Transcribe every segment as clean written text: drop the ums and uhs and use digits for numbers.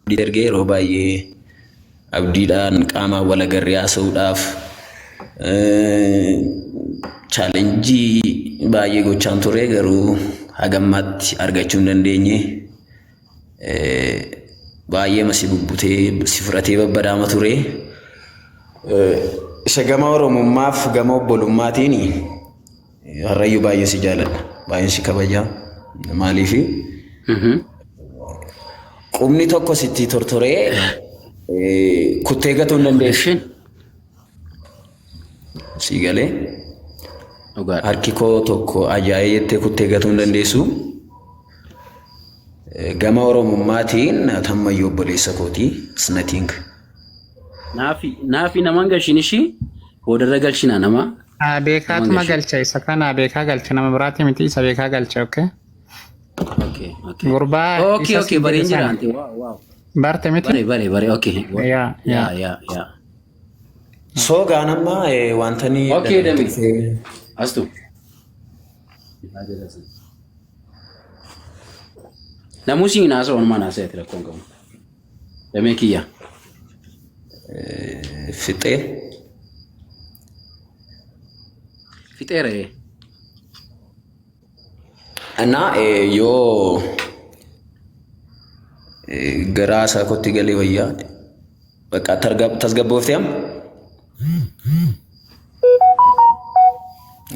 Abdii ergee yeroo baay'ee abdiidhaan qaamaan wal agarree haasa'uudhaaf chaalenjii baay'ee gochaan ture, garuu hagammaatti argachuu hin dandeenye. Baay'ee si bubbutee si fudhatee babbadaama ture. Isa gama Oromummaaf gama obbolummaatiin har'ayyuu baay'ee si jaaladha. Baay'ee si kabaja. Maaliifi qubni tokko sitti tortoree kuttee gatuu hin dandeessu. Ishiin Sii galee dhugaadha. Harki koo tokko ajaa'ee jettee kuttee gatuu hin dandeessu. Gama Oromummaatiin tammayyuu obboleessa kooti. It's nothing. Naafi naman galshin ishii boodarra galchina nama. Beekaatuma Naman galshin. Galcha isa kana beekaa galcha, nama biraati miti, isa beekaa galcha, okay? Okay. Gurbaa Okay isa okay si bareen jedhe jira sana anti wow wow. barte miti? Bare bare bare okay. Yaa Yaa yaa. yaa yaa. So gaan amma wanta ni Okay dami. Astu. Namusi hin haasa'u, wanumaan haasa'eeti, rakkoon qabu. Damee kiyya. Fixee. Fixeera ee. እና yoo gara haasaa kootti galee wayyaa. Bakka tasgabbooftee amma?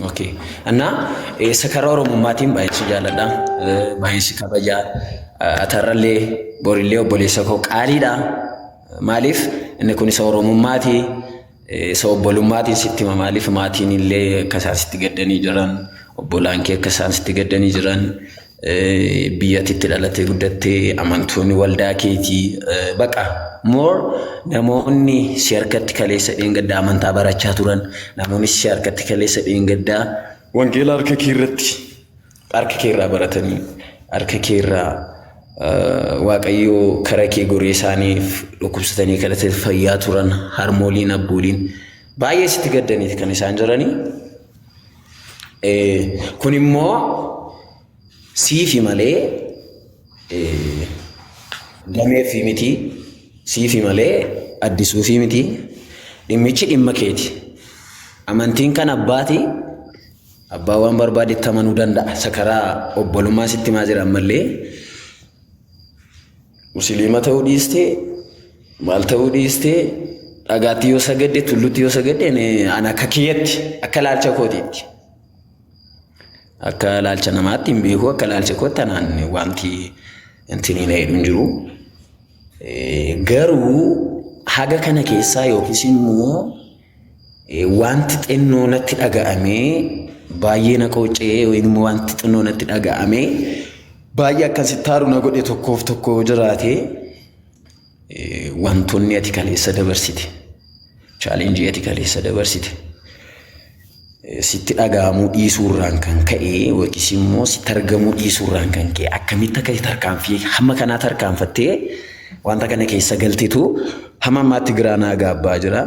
Okay. እና isa karaa Oromummaatiin baay'ee si jaaladha. Baay'ee si kabaja. Atarrallee borillee obboleessa koo qaaliidha. Maaliif inni kun isa Oromummaati. Isa obbolummaatiin sitti hima, maaliif maatiin illee akka isaan sitti gaddanii jiran, obbolaan kee akka isaan sitti gaddanii jiran, biyya ati itti dhalattee guddattee, amantoonni waldaa keetii, baqa more namoonni si harkatti kaleessa dheengaddaa amantaa barachaa turan, namoonni si harkatti kaleessa dheengaddaa wangeela harka kee irratti harka kee irraa baratanii, harka kee irraa Waaqayyoo kara kee goree isaaniif dhukkubsatanii kadhatee fayyaa turan, harmooliin abbooliin baay'ee sitti gaddaniiti kan isaan jiranii. Kun immoo siifi malee dameefi miti, siifi malee addisuufi miti, dhimmichi dhimma keeti. Amantiin kan abbaati. Abbaan waan barbaadetti amanuu danda'a. Isa karaa obbolummaa sitti himaa jira ammallee. Musliima ta'uu dhiistee, maal ta'uu dhiistee, dhagaatti yoo sagadde, tulluutti yoo sagadde, ani akka kiyyatti, akka ilaalcha kootiitti. Akka ilaalcha namaatti hin beeku, akka ilaalcha kootti anaan wanti intinii na jedhu hin jiru. Garuu haga kana keessaa yookiis immoo wanti xinnoo natti dhaga'amee baay'ee na qooccee yookiin immoo wanti xinnoo natti dhaga'amee baay'ee akkan sitti aaru na godhe tokkoof tokko yoo jiraate, wantoonni ati kaleessa dabarsite, chaalenjii ati kaleessa dabarsite sitti dhaga'amuu dhiisuurraan kan ka'e yookiis immoo sitti argamuu dhiisuurraan kan ka'e akkamitti akka tarkaanfii hamma kanaa tarkaanfattee wanta kana keessa galtetu hamma ammaatti giraa naa gaabbaa jira.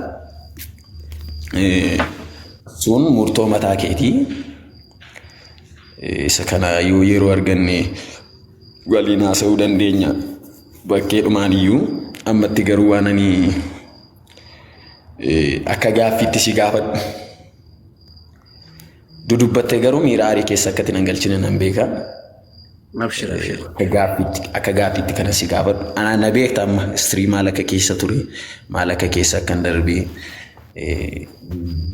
Sun murtoo mataa keetii. Isa kana yoo yeroo arganne waliin haasa'uu dandeenya. Bakkeedhumaan iyyuu ammatti garuu waan ani akka gaaffiitti si gaafadhu. Dudubbattee garuu miira aarii keessa akka itti nan galchine nan beeka. Abshir abshir. Akka gaaffiitti kana si gaafadhu. Anaa na beekta, amma istirii maal akka keessa ture, maal akka keessa akkan darbee,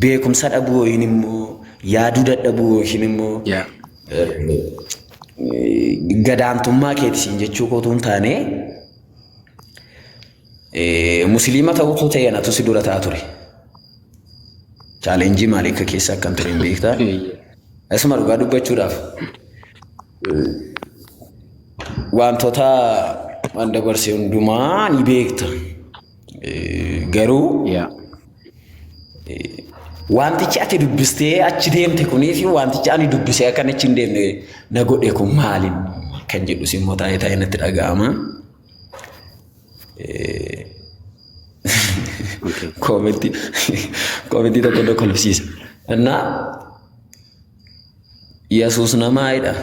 beekumsa dhabuu yookiin immoo yaaduu dadhabuu yookiin immoo gadaantummaa keeti siin jechuu kootu hin taane, musliima ta'utu ta'e anatu si dura ta'a ture. Chaalenjii maalii akka keessa akkan ture hin beektaa? Asuma dhugaa dubbachuudhaaf wantoota waan dabarse hundumaa ni beekta. Garuu wantichi ati dubbistee achi deemte kunii fi wantichi ani dubbisee akkan achi hin deemne na godhe kun maali kan jedhus immoo taa'ee taa'ee natti dhaga'ama. Koomentii tokko na kolfisiisa. Innaa Yesuus namaa jedha.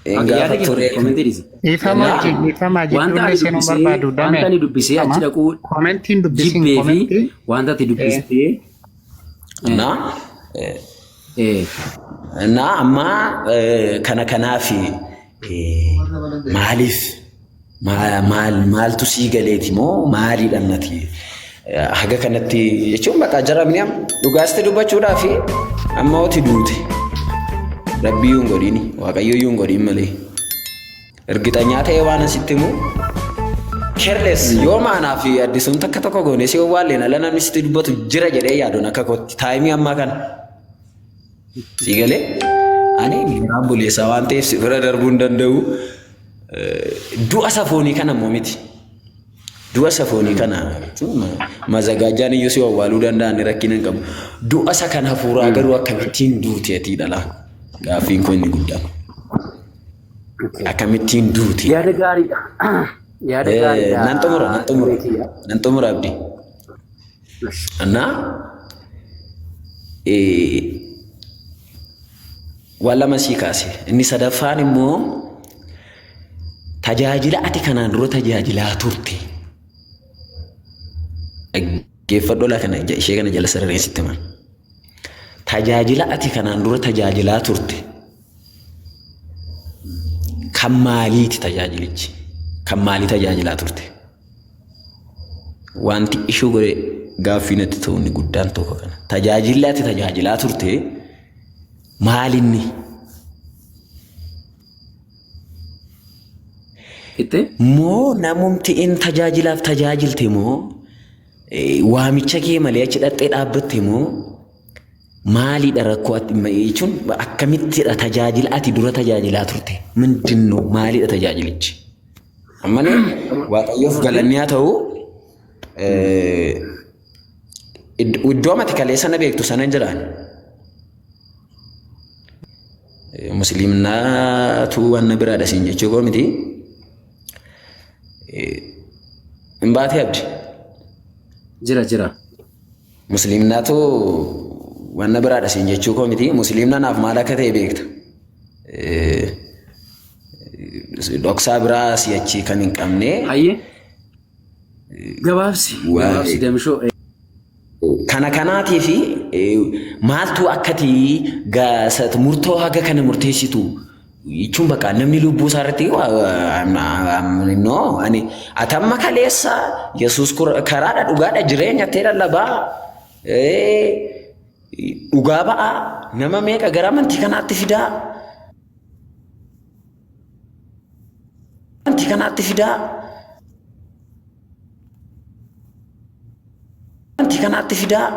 Hin Okay, yaada gaafa kee ture. komentii dhiisi. Dhiifama Naa wajjin dhiifama Wanta jidduullee ani seenuu dubbisee barbaadu wanta damee. ani dubbisee achi Dhiifama. dhaquu Komentiin dubbisiin jibbee fi komentii. wanta ati dubbistee እና እና amma kana kanaaf maaliif maal maaltu sii galeeti moo maaliidha nati haga kanatti jechuun bakka jara miniam dhugaasti dubbachuudhaaf amma oti duute rabbii hin godhiini waaqayyo iyyuu hin godhiin malee ergixanyaa ta'ee waan asitti himu careless yoo maanaa fi addisuun takka tokko goone si owwaalleen ala namni sitti dubbatu jira jedhee yaaduun akka kootti taayimii ammaa kana si galee ani biraan buleessaa waan ta'eef si bira darbuu hin danda'u. Du'a safoonii kana immoo miti. Du'a safoonii kana jechuun mazagaajaan iyyuu si owwaaluu danda'an rakkina hin qabu. Du'a isa kan hafuuraa garuu akkamittiin duute ati dhala? Gaaffiin kun inni guddaan. Akkamittiin duute? Yaada gaariidha. Yaada gaariidha. Nan xumura, nan xumura. Nan xumura abdii. እና waan lama sii kaase. Inni sadaffaan immoo tajaajila ati kanaan dura tajaajilaa turte. Dhaggeeffadhu laa kana ishee kana jala sarareen sitti himan. Tajaajila ati kanaan dura tajaajilaa turte. Kan maaliiti tajaajilichi? Kan maalii tajaajilaa turte? Wanti ishuu godhe gaaffii natti ta'u inni guddaan tokko kana. Tajaajilli ati tajaajilaa turte maalinni? Itti? Moo namumti in tajaajilaaf tajaajilte moo waamicha kee malee achi dhaqxee dhaabbatte moo maaliidha rakkoo ati jechuun akkamittidha tajaajila ati dura tajaajilaa turte? Mindinno maaliidha tajaajilichi? Ammalee Waaqayyoof galanni haa ta'u iddoo ati kaleessa na beektu sana hin jiraan. Musliimnaatu waan na biraadha siin jechuu koo miti. Hin baatee abdi. Jira jira. Musliimnaatu waan na biraadha siin jechuu koo miti. Musliimna naaf maal akka ta'e beekta. Dhoksaa biraa si'achi kan hin qabne. Hayyee. Gabaabsi. Gabaabsi damishoo. Kana kanaatii fi maaltu akkati murtoo haga kana murteessitu jechuun bakka namni lubbuu isaa irratti no ani atamma kaleessa Yesuus karaadha dhugaadha jireenya ta'e lallabaa dhugaa ba'aa nama meeqa gara amantii kanaatti fidaa amantii kanaatti fidaa amantii kanaatti fidaa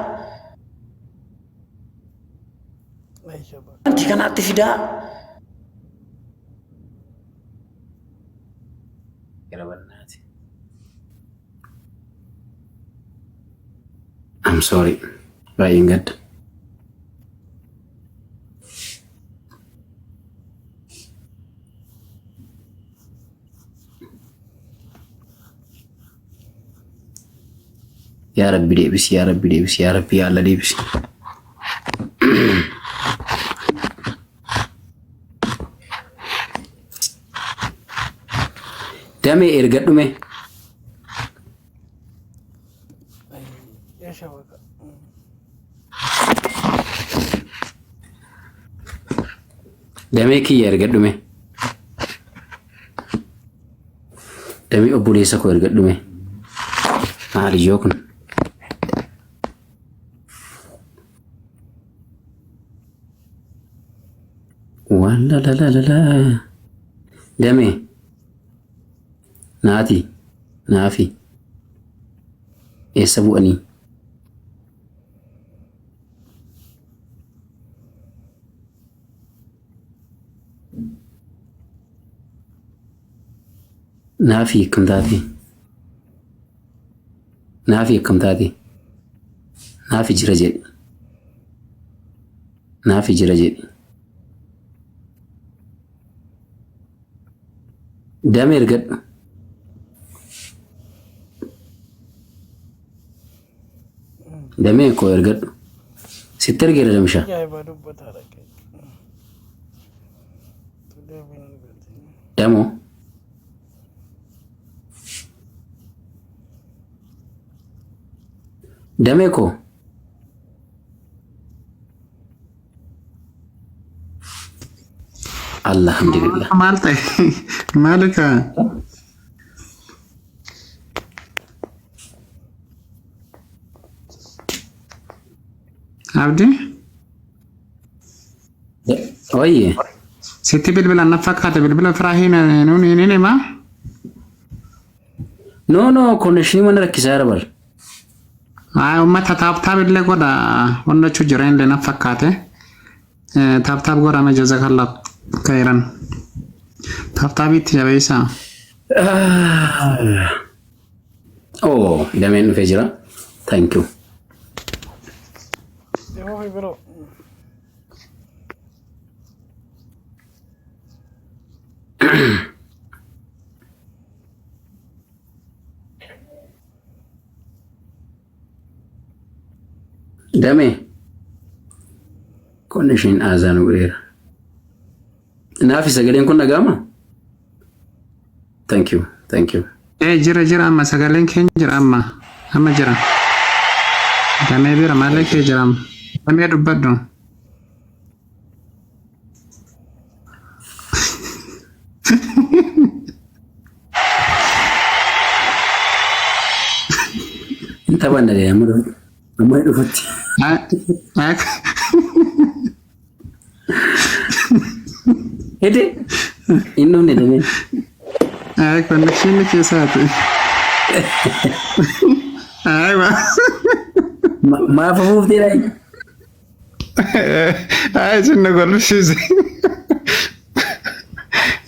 amantii kanaatti fidaa Gara barnaati. I'm sorry. Baay'een gadda. Yaa Rabbi deebisi, yaa Rabbi deebisi, yaa Rabbi yaa Allah deebisi. Damee erga dhume. Damee kiyya erga dhume. Damee obboleessa koo erga dhume. Maaliyyoo kun? Walalalala. Damee. Naati. Naafi. Eessa bu'anii? Naafi akkam taate? Naafi akkam taate? Naafi jira jedhi. Naafi jira jedhi. Damee ergadhu. Damee koo ergadhu. Sitti ergeera damisha. Ajaa'iba dubbataa dhaqee. Tolee, Damoo. Damee koo. Alhamdulillah. Maal ta'e? Maali ka? Abdi? Oye. Sitti bilbila na fakkaate bilbila firaa hin nuun hin himaa? No, no, connection mana rakkisaa jira bar. Ay, uummata tap tap illee godha honnachuu jira illee na fakkaate. Tap tap godhame jazakallah khairan. Tap tapitti jabeessaa. Oh, dameen dhufee jira. Thank you. Yoo bro. Damee. Connection aazaa nu godheera. Naafi sagaleen kun dhaga'ama? Thank you, thank you. Ee, jira jira, amma sagaleen keenya jira, amma amma jira. Damee bira malee kee jira amma. Damee dubbadhu. Hin taphanna dee amma dhufu. Amma dhufutti. Ay, ay, Hede. Inni dhufne dameen. Ay, connection keessaati. Ay, wa. Maaf afuuftee dha? Ay, isin na golfisiise.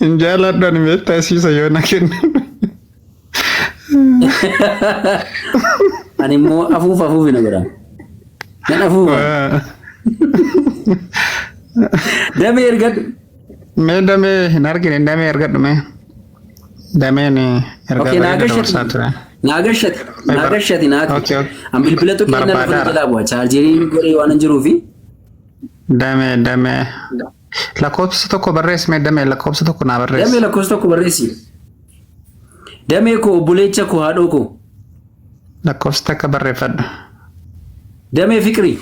Hin jaaladhu ani beektaa siisa yoo na kennu. Ani immoo afuuf afuufi na godha. Nan afuufa. Damee ergadhu. Mee damee hin argine, damee ergadhu mee. Dameen ergaa Okay, naa bareeda dabarsaa gashati. ture. Naa gashati. Naa gashati naati. Okay, okay. An bilbila tokko inni lafa Barbaadaara. jalaa bu'a. Chaarjeriin godhee waan hin jiruufi. Damee, damee. Lakkoofsa tokko barreessi mee, damee lakkoofsa tokko naa barreessi. Damee, lakkoofsa tokko barreessi. Damee koo, obboleecha koo, haadhoo koo. Lakkoofsa takka barreeffadhu. Damee fiqiri.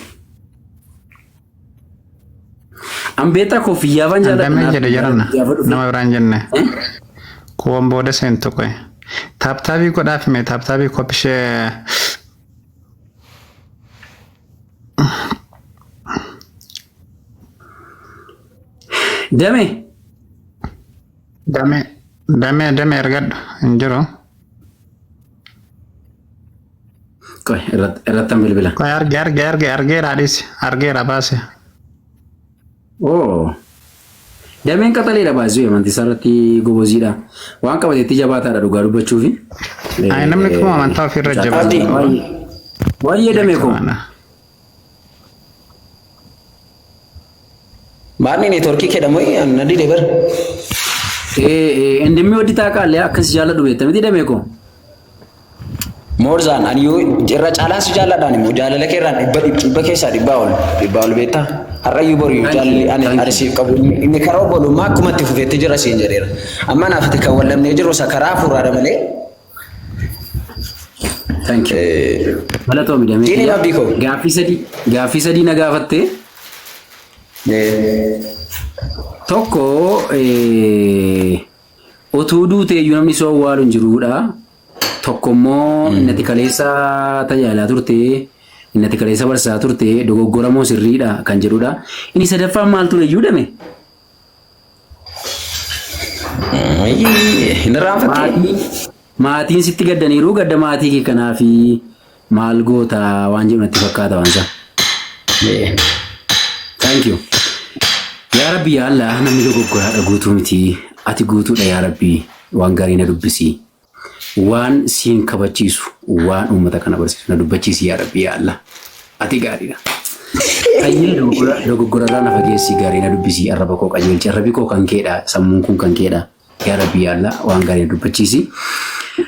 An beektaa koo fiyyaafan jaalladha. Damee jedhe jedhana. Gaafa dhufe. Nama biraan jenne. Kuwan booda seentu qoe. Tap tapii godhaaf mee, tap tapii kophishee. Damee. Damee, damee, damee ergadhu hin jiru. Qoy, irrattan bilbila. Qoy, arge arge arge argeera, dhiisi, argeera, baase. Oo. Dameen qaxaleedha baasii, amantii isaa irratti goboziidha. Waan qabateetti jabaataadha dhugaa dubbachuufi. Ay, namni kun amantaa ofiirra jabaatu. Abdi. Waa'ee damee koo. Maarni networkii kedhamu na dide bar. Endimmi waddi taaqaallee akkas jaalladhu beekta miti, damee koo. Moorzaan ani yoo irra caalaa si jaalladhaan immoo jaalala kee irraan dhibba dhibba keessaa 100 ol beektaa. Har'ayyuu boriyyuu jaalalli ani ani siif qabu inni karaa obbolummaa akkuma itti fufeetti jira siin jedheera. Amma naaf ati kan wallamnee jiru isa karaa hafuuraadha malee. Thank you. Galatoomi damee. Diinii abdii koo. Gaaffii sadii na gaafatte. Tokko, utuu duute iyyuu namni si awwaalu hin jiruudha. Tokko immoo innati kaleessa tajaajilaa turte, innati kaleessa barsiisaa turte dogoggora moo sirriidha kan jedhudha. Inni sadaffaan maal ture iyyuu, dame? Hin irraanfatte. Maatiin sitti gaddaniiru, gadda maatii kee kanaafi maal goota waan jedhu natti fakkaata waan isaa. Thank you. Yaa Rabbi, yaa Allah, namni dogoggoraadha, guutuu miti. Ati guutuudha, yaa Rabbi, waan gaarii na dubbisi. Waan siin kabachiisu, waan uummata kana barsiisu na dubbachiisi, yaa Rabbi, yaa Allah. Ati gaariidha. Fayyee dogoggorarraa na fageessi, gaarii na dubbisi, arraba koo qajeelchi, arrabi koo kan keedha, sammuun kun kan keedha. Yaa Rabbi, yaa Allah, waan gaarii na dubbachiisi.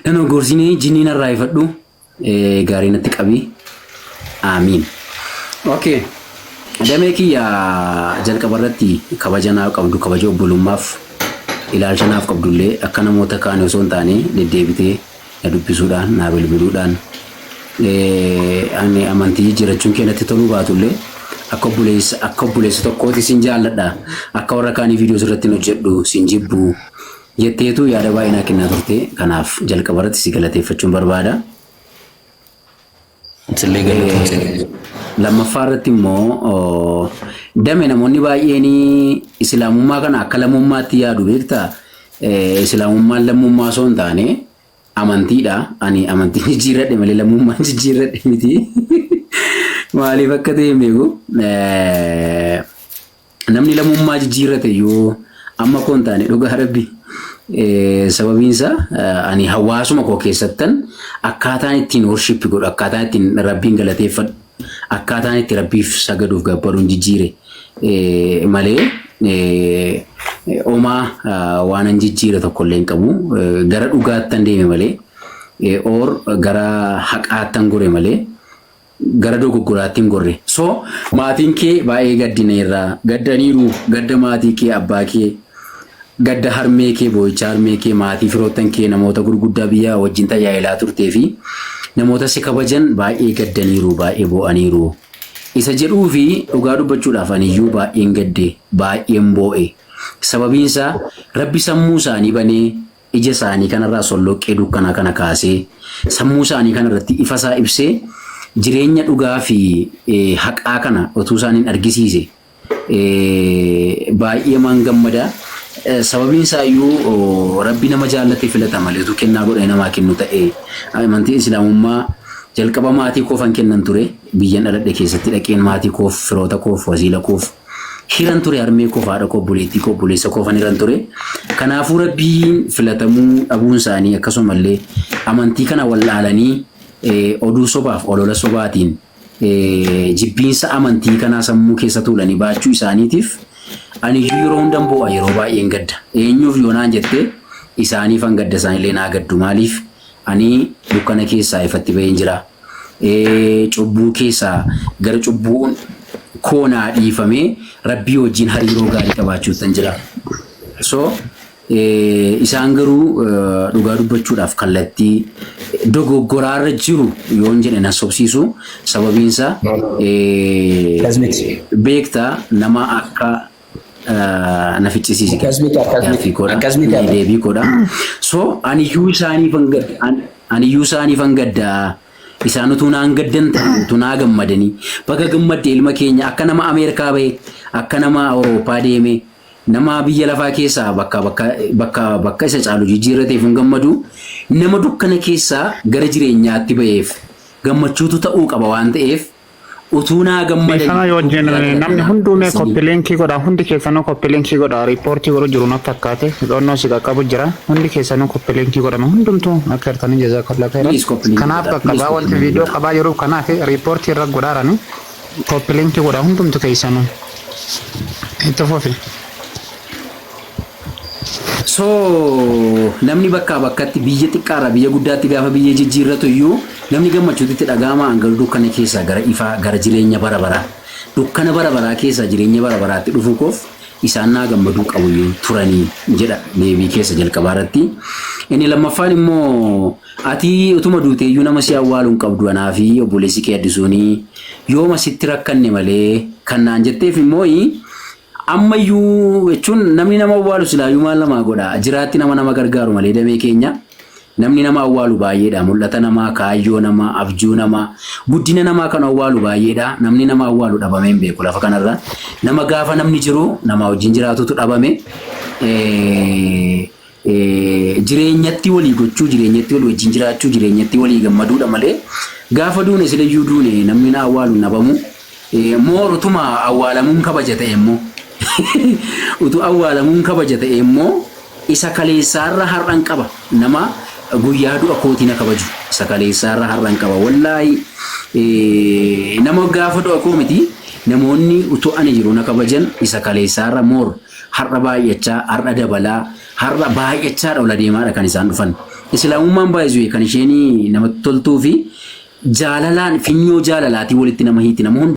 Nan ogorsinii jinnii narraa ifadhu, gaarii natti qabi. Amiin. Okay. Damee kiyya, jalqaba irratti kabaja naa qabdu, kabaja obbolummaaf Ilaalcha naaf qabdullee akka namoota kaanii osoo hin taane deddeebitee na dubbisuudhaan, naa bilbiluudhaan, ani amantii jijjiirrachuun kee natti toluu baatullee akka obboleessa tokkooti sin jaalladha, akka warra kaanii viidiyoo irratti hin hojjedhu, sin jibbu jetteetu yaada baay'ee naa kennaa turte. Kanaaf jalqaba irratti si galateeffachuun barbaada. Sillee galatoomsi. Lammaffaa irratti immoo, dame namoonni baay'een islaamummaa kana akka lammummaatti yaadu, beektaa? Islaamummaan lammummaa osoo hin taane amantiidha. Ani amantii jijjiirradhe malee lammummaan jijjiirradhe miti. Maaliif akka ta'e hin beeku. Namni lammummaa jijjiirrate yoo amma koo hin taane, dhugaa rabbi. Sababiin isaa ani hawaasuma koo keessattan akkaataan ittiin worship godhu, akkaataan ittiin rabbiin galateeffadhu, akkaataan itti rabbiif sagaduuf gabbaruun jijjiire malee homaa waanan jijjiire tokkollee hin qabu. Gara dhugaattan deeme malee or gara haqaattan gore malee gara dogoggoraatti hin gorre. So maatiin kee baay'ee gaddineerra, gaddaniiru. Gadda maatii kee, abbaa kee, gadda harmee kee, boo'icha harmee kee, maatii firoottan kee, namoota gurguddaa biyya wajjin tajaajilaa turtee fi namoota si kabajan baay'ee gaddaniiru, baay'ee boo'aniiru. Isa jedhuu fi dhugaa dubbachuudhaaf aniyyuu baay'een gadde, baay'een boo'e. Sababiin isaa rabbi sammuu isaanii banee, ija isaanii kanarraa solloqqee dukkanaa kana kaasee, sammuu isaanii kanarratti ifa isaa ibsee, jireenya dhugaa fi haqaa kana utuu isaaniin argisiise baay'ee maan gammada. Sababiin isaa iyyuu rabbi nama jaallate filata malee utuu kennaa godhee namaa kennu ta'e amantii islaamummaa jalqaba maatii koofan kennan ture. Biyyan dhaladhe keessatti dhaqeen maatii koof, firoota koof, wasiila koof hiran ture, harmee koof, haadha koo, obboleettii koo, obboleessa koofan hiran ture. Kanaafuu rabbiin filatamuu dhabuun isaanii, akkasumallee amantii kana wallaalanii oduu sobaaf olola sobaatiin jibbiinsa amantii kanaa sammuu keessa tuulanii baachuu isaaniitiif ani iyyuu yeroo hundan boo'a, yeroo baay'een gadda. Eenyuuf yoonaan jettee, isaaniifan gadda, isaanillee naa gaddu. Maaliif? Ani dukkana keessaa ifatti baheen jira. Cubbuu keessaa gara cubbuun koo naa dhiifamee rabbii wajjin hariiroo gaarii qabaachuuttan jira. So isaan garuu dhugaa dubbachuudhaaf kallattii dogoggoraarra jiru yoon jedhe na sobsiisu. Sababiinsaa Akkas miti. beektaa, nama akka na ficcisiisi. Akkas miti, akkas miti. Gaaffii koodha. Akkas miti. Deebii koodha. So aniyyuu isaaniifan gadda. Aniyyuu isaaniifan gadda. Isaan utuu naan gaddan ta'e, utuu naa gammadanii, baga gammadde ilma keenya, akka nama Ameerikaa bahe, akka nama Awurooppaa deeme, nama biyya lafaa keessaa bakka bakka isa caalu jijjiirrateef hin gammadu. Nama dukkana keessaa gara jireenyaatti baheef gammachuutu ta'uu qaba waan ta'eef utuu naa gammadanii. Dhiifama yoo wajjin, namni hunduu mee copy link godha. Hundi keessanuu copy link godha. Report godhu jiru natti fakkaate, xiqqoonnoo si qaqqabu jira. Hundi keessanuu copy link godhama, hundumtuu akka hirtanii. Jazakallah khairan. Please copy link Kanaaf godha. Please qaqqabaa copy wanti link viidiyoo godha. qabaa jiruuf kanaaf report irra godhaarani. Copy link godha hundumtu keessanuu. Itti fufi. So namni bakkaa bakkatti, biyya xiqqaarraa biyya guddaatti gaafa biyya jijjiirratu iyyuu namni gammachuutu itti dhaga'ama. Hangalu dukkana keessaa gara ifaa, gara jireenya bara baraa, dukkana bara baraa keessaa jireenya bara baraatti dhufuu koof isaan naa gammaduu qabu iyyuu turanii jedha deebii keessa jalqabaa irratti. Inni lammaffaan immoo ati utuma duutee iyyuu nama si awwaaluu hin qabdu, anaa fi obboleessi kee addisuunii yooma sitti rakkanne malee kan naan jetteef immoo, ammayyuu jechuun namni nama awwaalu silaayyuu maal namaa godha? Jiraatti nama nama gargaaru malee damee keenya namni nama awwaalu baay'eedha. Mul'ata namaa, kaayyoo namaa, abjuu namaa, guddina namaa kan awwaalu baay'eedha. Namni nama awwaalu dhabamee hin beeku lafa kanarra. Nama gaafa namni jiru nama wajjin jiraatutu dhabame. Jireenyatti walii gochuu, jireenyatti walii wajjin jiraachuu, jireenyatti walii gammaduudha malee gaafa duune silayyuu duune namni na awwaalu hin dhabamu. Moor utuma awwaalamuun kabaja ta'e immoo, utuu awwaalamuun kabaja ta'e immoo, isa kaleessaarra har'an qaba nama guyyaa du'a kootii na kabaju. Isa kaleessaarra har'an qaba, wallaahi. Nama gaafa du'a koo miti, namoonni utuu ani jiru na kabajan isa kaleessaarra moor har'a baay'achaa, har'a dabalaa, har'a baay'achaadha ol adeemaadha kan isaan dhufan. Islaamummaan baay'isuu kan isheen namatti toltuu fi jaalalaan, finyoo jaalalaatiin walitti nama hiiti nama hunda.